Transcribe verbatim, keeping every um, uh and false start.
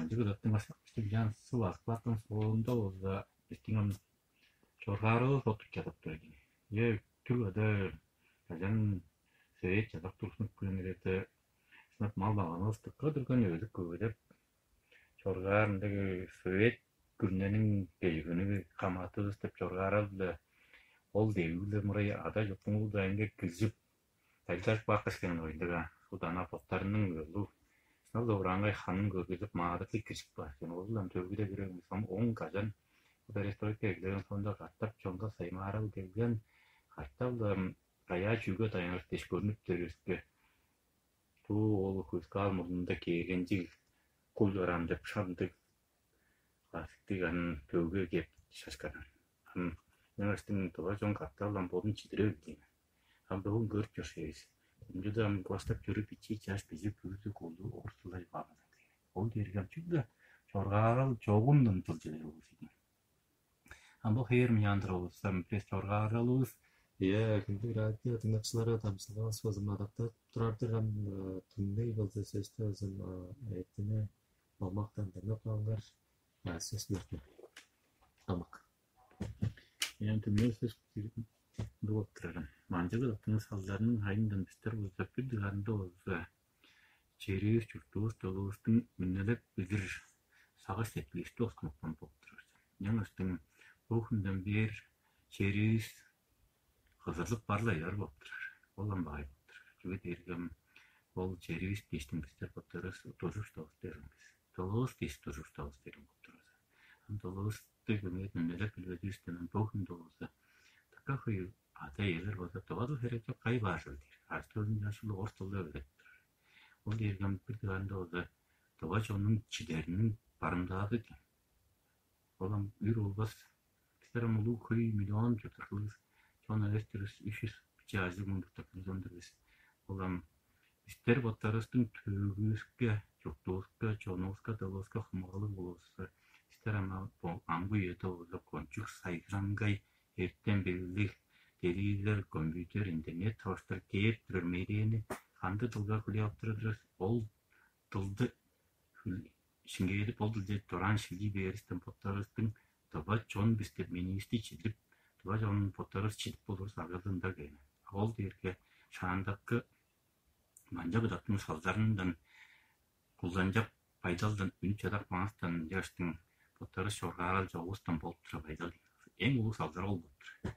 Ынчы кыдаттың башкак бистиң чаан сыл аскылаптың соонда болза, бистиң ам чоргаарывыс оттуп чадап тур экен. Е, түг ада кажан совет чадап турсунуп күүнүгерде, сынап мал-маганывыс дыкка турган, өлүк көбедеп, чоргаар ындыг совет күрнениң кежигүнү камаатывыс деп чоргаарал-биле, ол девигле мырай ада чуктуң улуг дайынга киржип, дайылдажып каапкаш кээген оюндуга, удана боттарының ырлуу сынал-довураангай ханын көргүзүп, маадырлыг киржип каар экен. Ол-ла төөгүде кирер ам оң кажан перестройка эгелээн соонда катап чонга саймаарал келген, катап-ла каяа чүүге даянгаш дээш көрнүп төрүвүске, туу ол хүскаал мурнунда кээргенчиг кул чораан деп шамдыг классиктиг анын төөгү кээп шашкаран. Ам ынчангаштың тыва чон катап-ла ам бодун чидире билген. Ам бөгүн көрүп чоршайбыз. Ынчада ам класстап чоруп бичии чаш бижик бүрүзү кулду орустулай баамадан. Ол дээрге ам чүгле чоргаарал чогундан тылчылар болур. Ам бо хээрим яандыр олустан бис чоргааралывыс. Иә, күндү радио дыңнакчылары, дамсылгавыс база мадактап турар-дыр ам. Түңней болза сөстү ызын эртине бомактан дыңнап калыңар. Сөс бердим. Тамак. Ээн түңней сөс болуп турарым. Манчыгы дыктың салдарының хайындан бистер болза бир дыганда болза черивис, чуртувус, долувустуң үннелеп билир сагыш сеткилисти оскунупкан болуп турар. Ынчангаштың бо хүнден бээр черивис кызырлып бар-ла эр болуп турар. Ол ам баай болуп турар. Чүге дээрге ол черивис дээштиң бистер боттарывыс дужуш тавыс дээрим бис. Долувус дээш дужуш тавыс дээрим болуп турар. Ам долувусту көңгөт үннелеп билбедивистен бо хүнде болза така хөй ада-иелер болза тывадыл херекче кай баар чүве дээр. Артыызын чаш улуг орус тылда өлет турар. Ол дээрге бир дыганда болза тыва чоннуң чидериниң барымдаазы экен. Ол ам үр болбас. Бистер ам улуг хөй миллион чурттуглуг чон эвес-тир бис, үш чүс биче ажыг муң чурттуглуг чон-дур бис. Ол ам бистер боттарывыстың төөгүвүске, чуртувуска, чонувуска, дылывыска хумагалыг болувуска, бистер ам амгы үеде болза кончуг сайгыраңгай эртем-билиглиг, телевизор, компьютер, интернет таваштар кээп турар медианы кандыг дылга хүлээп ап турар-дыр, ол дылды шиңгээдип, ол дылче дораан шилий бээристен боттарывыстың тыва чон бис деп мээңивисти чидип, тыва чонун боттарывыс чидип болурувус аргазында кээни. Ол дээрге шаандакы манча кыдаттың салдарындан кулданчак байдалдан үн чадап каастан ынчаштың боттарывыс чоргаарал чогувустан болуп турар байдал. Эң улуг салдар ол болуп тур.